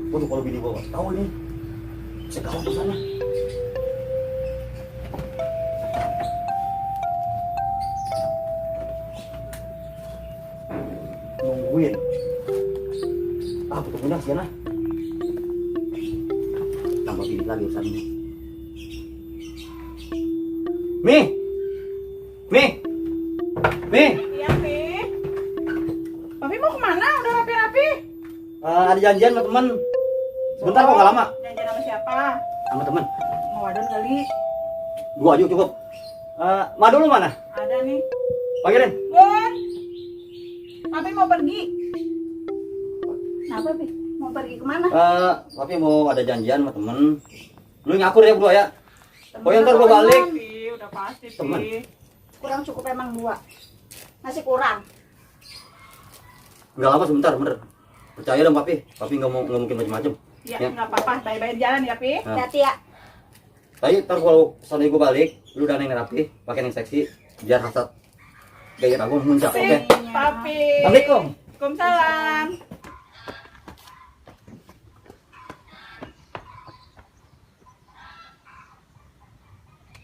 Waduh, kalau bini gua tahu ini, bisa gawat di sana. Nungguin. Ah, betul benar sih, nah. Tambah bini lagi urusan ini. Mi, Mi, Mi. Iya, Pi. Papi mau kemana? Udah rapi-rapi. Ada janjian sama teman. Sebentar kok, nggak lama. Janjian sama siapa? Sama teman. Mau wadon kali. 2 aja cukup. Ma dulu mana? Ada nih. Panggilin. Bun. Papi mau pergi. Kenapa, Pi? Mau pergi kemana? Tapi mau ada janjian sama temen. Lu ngakur ya berdua ya. Pokoknya ntar gua balik. Pi, udah pasti, Temen. Pi. Kurang cukup emang 2. Masih kurang. Nggak lama sebentar, bener. Percaya dong papi. Papi nggak mungkin macam-macam. Ya, Ya. nggak apa-apa. Baik-baik jalan ya, Pi. Nah. Hati ya. Tapi ntar kalau sana gua balik, lu udah neng rapi, pakai neng seksi, biar hasrat gaya aku muncak, oke? Sip, Papi. Assalamualaikum. Waalaikumsalam.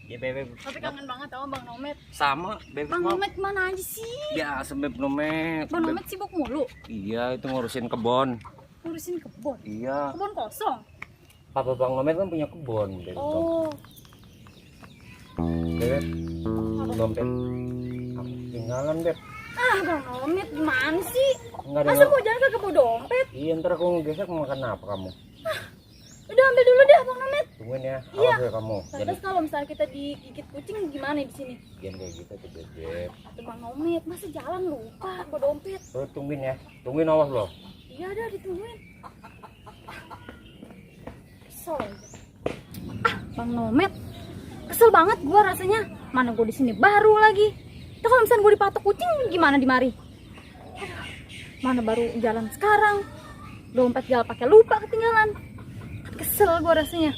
Ya bebek. Tapi kangen banget tau Bang Nomet. Sama bebek. Bang mau. Nomet mana aja sih? Biasa bebek Nomet. Bang Nomet sibuk mulu Iya, itu ngurusin kebon. ngurusin kebun. Iya. Kebun kosong. Papa Bang Nomet kan punya kebon, bebek. Oh, Bebek. Dompet. Aku tinggalan, Beb. ah Bang Nomet gimana sih? Enggak ada. Masa mau jalan kagak bawa dompet? Iya, ntar aku ngegesek mau makan apa kamu? Udah ambil dulu deh Bang Nomet. Tungguin ya. Iya. Awas ya kamu. Terus kalau misalnya kita digigit kucing gimana di sini? Jangan kayak gitu tuh, Beb. Atau Bang Nomet masa jalan lupa bawa dompet? Terus tungguin ya. Tungguin awas loh. Iya dah ditungguin. Kesel aja. Ah Bang Nomet, kesel banget gua rasanya. Mana gua di sini baru lagi. Tuh kalau misalnya gua dipatok kucing gimana di mari? Aduh, mana baru jalan sekarang. Dompet jalan pakai lupa ketinggalan. Kesel gua rasanya.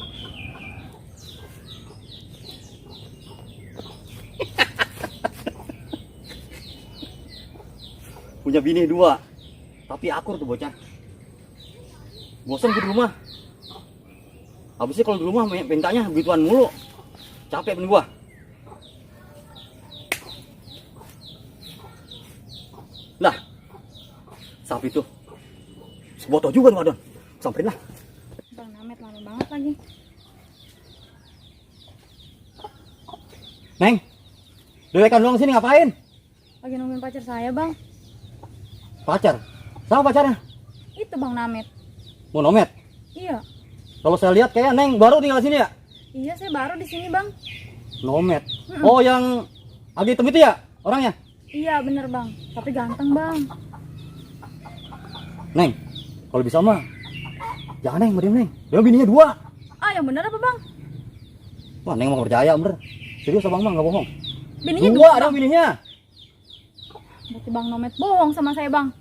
Punya bini 2, tapi akur tuh bocah. Bosan gue di rumah. Habisnya kalau di rumah mintanya begituan mulu. Capek bini gua. Lah, sapi tuh. Seboto juga nih Wadon. Samperin lah. Bang Nomet lama banget lagi. Neng, dewekan doang sini ngapain? Lagi nungguin pacar saya Bang. Pacar? Sama pacarnya? Itu Bang Nomet. Mau Nomet? Iya. Kalau saya lihat kayak Neng baru tinggal sini ya? Iya saya baru di sini Bang. Nomet. Oh yang Agi hitam itu ya orangnya? Iya bener Bang. Tapi ganteng Bang. Neng, kalau bisa mah jangan Neng, mending Neng. Dia bininya 2. Ah yang bener apa Bang? Wah Neng mau percaya bener. Serius abang mah nggak bohong. Bininya 2 dua ada Bang. bininya. Berarti Bang Nomet bohong sama saya Bang.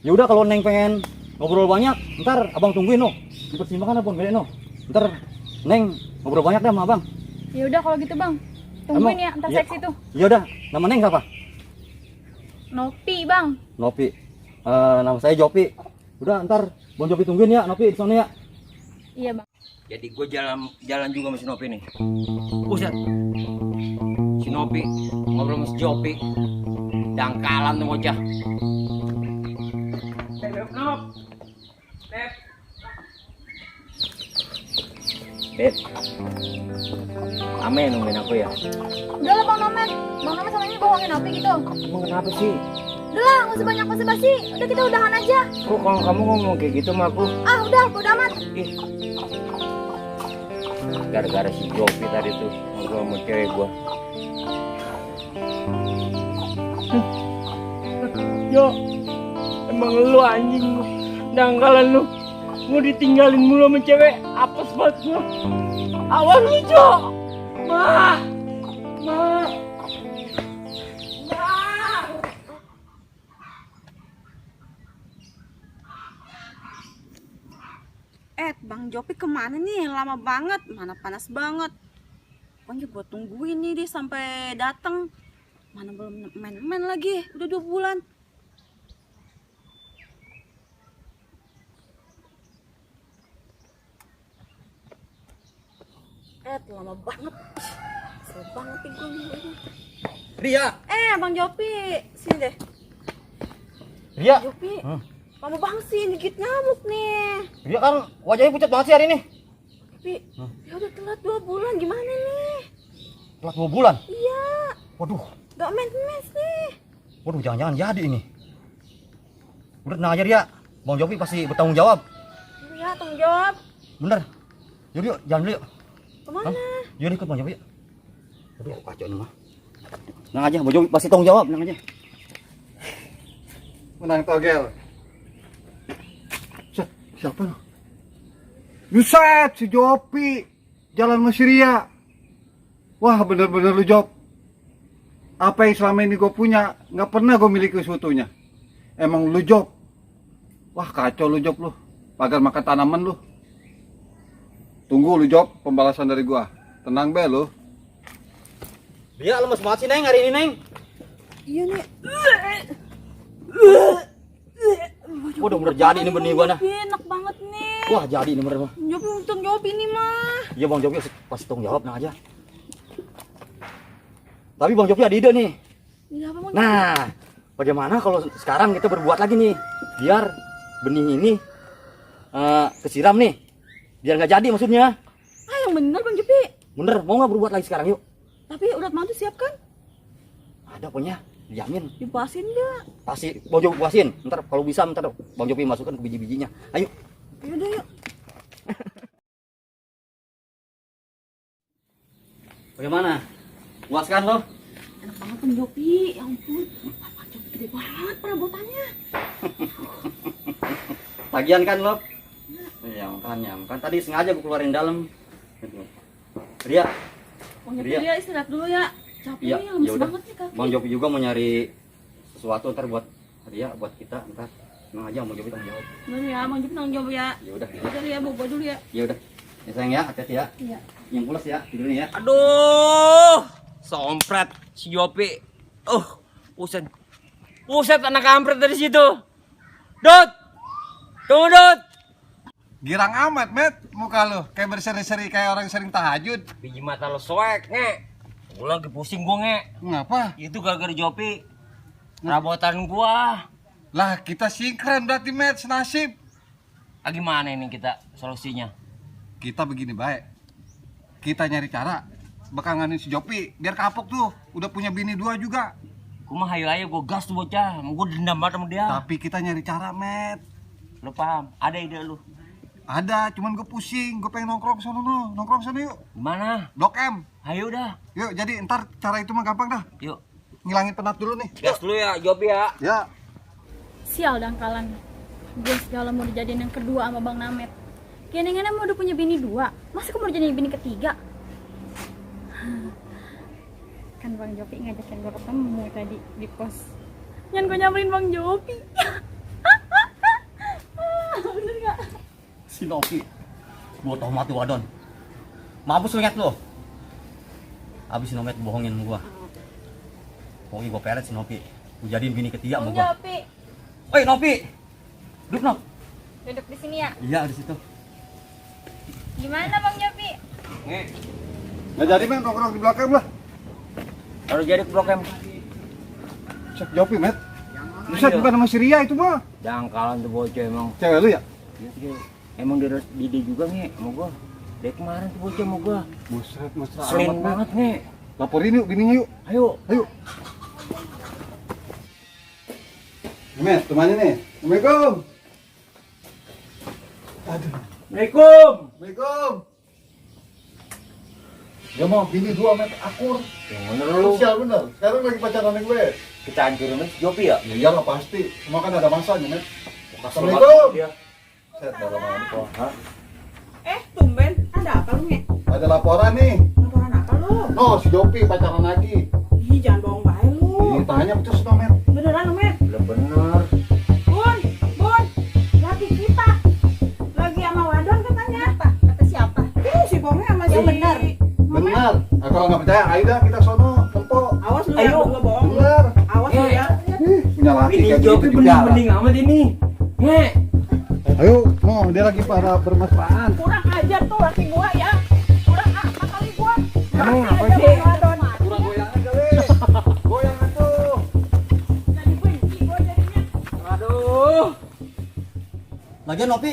Ya udah kalau Neng pengen ngobrol banyak, ntar abang tungguin no. Di persimpangan abang gede no. Ntar Neng ngobrol banyak dah sama abang. Ya udah kalau gitu Bang. Tungguin Emang? ya ntar Iya. seksi tuh. Ya udah, nama Neng siapa? Nopi Bang. Nopi. Nama saya Jopi. Udah ntar Bang Jopi tungguin ya Nopi di sana ya. Iya Bang. Jadi gue jalan juga sama si Nopi nih. Buset. Si Nopi ngobrol sama si Jopi. Dangkalan tuh bocah. Beb, Nop. Beb. Beb. Ame nungguin aku ya. Udah lah Bang Nomet. Bang Nomet sama ini bohongin Nopi gitu. Emang kenapa sih? Udah lah nggak usah banyak basa-basi. Udah kita udahan aja. Kok kalau kamu ngomong kayak gitu sama aku? Ah udah bodo amat. Ih. Gara-gara si Jopi tadi tuh ngobrol sama cewek gua. Yo, emang lu anjing, dangkalan lu. Mau ditinggalin mulu sama cewek, apes banget gua. Awas lu, Jo. Ma. Ma. Bang Jopi kemana nih? Lama banget, mana panas banget. Pokoknya gue tungguin nih dia sampai datang. Mana belum main-main lagi, udah 2 bulan. Lama banget. Kesel banget nih gue nungguin. Ria. Bang Jopi, sini deh. Ria. Jopi, lama banget sih digigit nyamuk nih. Ria kan wajahnya pucat banget sih hari ini. Jopi, ya udah telat 2 bulan, gimana nih? Telat 2 bulan. Iya, Waduh. gak mes nih. Waduh, jangan-jangan jadi ini. Udah tenang aja Ria. Bang Jopi pasti bertanggung jawab. Iya, tanggung jawab. Bener. Yuk, jalan dulu yuk. Kemana? Yuk ikut Bang Jopi. Aduh, kacau ini mah. Tenang aja, Bang Jopi pasti tanggung jawab, tenang aja. Menang togel. Siapa lo? Buset, si Jopi. Jalan Mesiria. Wah, bener-bener lu Job. Apa yang selama ini gue punya, nggak pernah gue miliki seutuhnya. Emang lu Job. Wah, kacau lu Job lu. Pagar makan tanaman lu. Tunggu lu Job, pembalasan dari gua. Tenang be lu. Ria lemes banget sih Neng hari ini Neng. Iya nih. Waduh, bener jadi ini benih gua nah. Enak banget nih. Wah, jadi ini bener. Jopi untung Jopi ini mah. Iya Bang Jopi pasti tanggung jawab, tenang aja. Tapi Bang Jopi ada ide nih. Iya apa Bang? Nah, bagaimana kalau sekarang kita berbuat lagi nih, biar benih ini kesiram nih, biar nggak jadi maksudnya. Yang bener Bang Jopi. Bener, mau nggak berbuat lagi sekarang yuk? Tapi urat mantu siap kan? Ada punya, dijamin. Dipuasin nggak? Pasti Bang Jopi puasin. Ntar kalau bisa, ntar Bang Jopi masukkan ke biji-bijinya. Ayo. Yaudah yuk. Bagaimana? Puas kan lo? Enak banget Bang Jopi. Ya ampun. Bang Jopi gede banget perabotannya. Tagihan kan lo? Iya, kan tadi sengaja gue keluarin dalam. Ria. Bang Jopi Ria. dia istirahat dulu ya. Capek Iya, nih, lemes yaudah. banget nih kaki. Bang Jopi juga mau nyari sesuatu ntar buat Ria, buat kita ntar. Tenang aja, Bang Jopi tanggung jawab. Bener ya, Bang Jopi tanggung jawab ya. Ya udah. Udah ya, bobo dulu ya. Ya udah. Ya sayang ya, hati-hati ya. Iya. Yang pulas ya, tidurnya ya. Aduh, sompret si Jopi. Pusat. Pusat anak kampret dari situ. Dot. Tunggu, Dot. Girang amat, Met. Muka lu kayak berseri-seri kayak orang sering tahajud. Biji mata lo soek, nge. Gue lagi pusing gue, nge. Ngapa? Itu gara-gara Jopi. Perabotan gua. Lah, kita sinkron berarti, Met, senasib. Gimana ini kita solusinya? Kita begini baik. Kita nyari cara bekanganin si Jopi biar kapok tuh. Udah punya bini 2 juga. Gue mah hayu aja gue gas tuh bocah. Gue dendam banget sama dia. Tapi kita nyari cara, Met. Lo paham? Ada ide lu? Ada, cuman gue pusing. Gue pengen nongkrong sono no. Nongkrong sana yuk. Gimana? Blok M. Ayo dah. Yuk, jadi ntar cara itu mah gampang dah. Yuk. Ngilangin penat dulu nih. Gas dulu ya, Jopi ya. Ya. Sial dangkalan. Gue segala mau dijadiin yang kedua sama Bang Namet. Gini-gini mau udah punya bini 2. Masa aku mau dijadiin bini ketiga? Kan Bang Jopi ngajakin gue ketemu tadi di pos. Yang gue nyamperin Bang Jopi. Bener gak? Si Novi. Gua tau mati wadon. Mampus lu nget lo. Abis si Nomet bohongin sama gua. Pokoknya gua peret si Novi. Gua jadiin bini ketiga sama Bang gua. Jopi, Oi Novi. Duduk Nov. duduk di sini ya. Iya di situ. Gimana Bang Jopi? Nge. Nggak jadi, men, nongkrong di belakang lah. Harus jadi Blok M. Cek Jopi, Met. Buset, bukan sama si Ria itu mah. Dangkalan tuh bocah emang. Cewek lu ya? Emang dia juga nge sama gua. Dari kemarin tuh bocah sama gua. Buset, mesra Selin amat, Met. banget nge. Laporin yuk bininya yuk. Ayo. Ayo. Met, temannya nih. Assalamualaikum. Aduh. Assalamualaikum. Assalamualaikum. Dia mau bini 2, Met, akur. Yang bener lu. Sosial bener. Sekarang lagi pacaran sama gue. Kita hancurin aja si Jopi ya. Ya iyalah pasti. Semua kan ada masanya, Met. Kesel Assalamualaikum. banget dia. Set, darah mana kok? Hah? Tumben, ada apa lu Nge? Ada laporan nih. Laporan apa lu? No, si Jopi pacaran lagi. Ih, jangan bohong bae lu. Ih, tangannya putus no, Met. Beneran lu Met? Belum bener. Bun, lagi kita lagi sama Wadon katanya. Apa? Kata siapa? Si Bonge sama si benar. Benar. Nah, kalau nggak percaya, ayo dah kita sono, tempo. Awas lu Ayo. ya, berdua bohong. Benar. Awas lu ya. Punya laki Ini kayak Jopi gitu juga. bening amat ini. Nge. Ayo, no, dia lagi pada bermesraan. Kurang ajar tuh laki gua ya. Kurang apa kalau apa sih? Kurang goyangan kali. Goyangan tuh. Aduh. Lagian Nopi,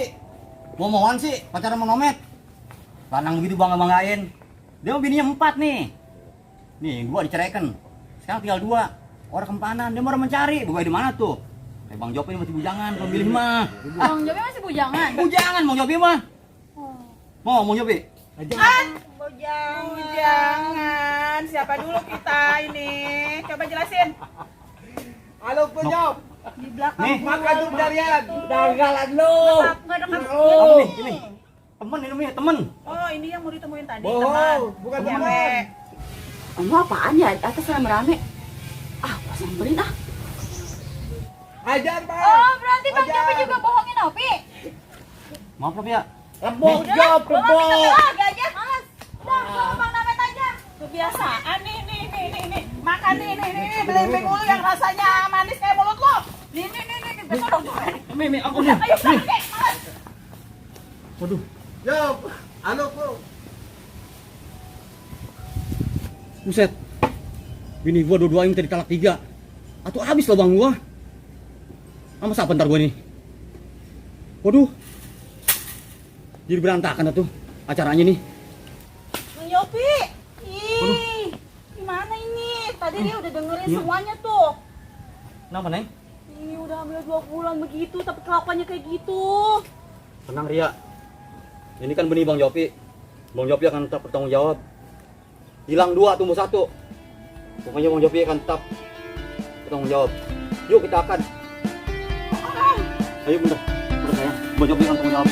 mau-mauan sih pacaran sama Nomet. Lanang begitu bangga-banggain. Dia mah bininya 4 nih. Nih, gua diceraikan. Sekarang tinggal 2. Orang kempanan, dia mau orang mencari. Bukan di mana tuh? Bang Jopi masih bujangan, belum pilih mah. Bang Jopi masih bujangan. Bujangan Bang Jopi mah. Mau Bang Jopi? Jangan. Siapa dulu kita ini? Coba jelasin. Halo penyop. Di belakang. Nih, Makan tuh darian. Danggalan lu. Nggak denger. Apa nih? Ini. Temen ini namanya, temen. Oh, ini yang mau ditemuin tadi. Bohong, bukan teman. Cewek. Kamu apaan ya? Atas rame-rame. Ah, gua samperin ah. Ajar, Pak. Oh, berarti Bang Jopi juga bohongin Nopi. Maaf Nopi ya. Rebok Job, rebok. Lagi aja. Males. Udah, sama Bang Nomet aja. Kebiasaan nih. Makan nih. Belimbing mulu yang rasanya manis kayak mulut lo. Nih. Besok dong gue. Mimi, ampun nih. Ayo, pakai. Malas. Waduh. Yop. Halo, Bu. Buset. Bini gua dua-duanya minta ditalak 3. Atau habis loh bang gua. Sama siapa ntar gua nih? Waduh. Jadi berantakan tuh acaranya nih. Bang Yopi. Ih. Gimana ini? Tadi dia udah dengerin Iya. semuanya tuh. Kenapa Neng? Ih, udah hamil 2 bulan begitu tapi kelakuannya kayak gitu. Tenang Ria. Ini kan benih Bang Jopi. Bang Jopi akan tetap bertanggung jawab. Hilang 2, tumbuh 1. Pokoknya Bang Jopi akan tetap bertanggung jawab. Yuk kita akan. Ayo bentar sayang. Bang Jopi akan bertanggung jawab.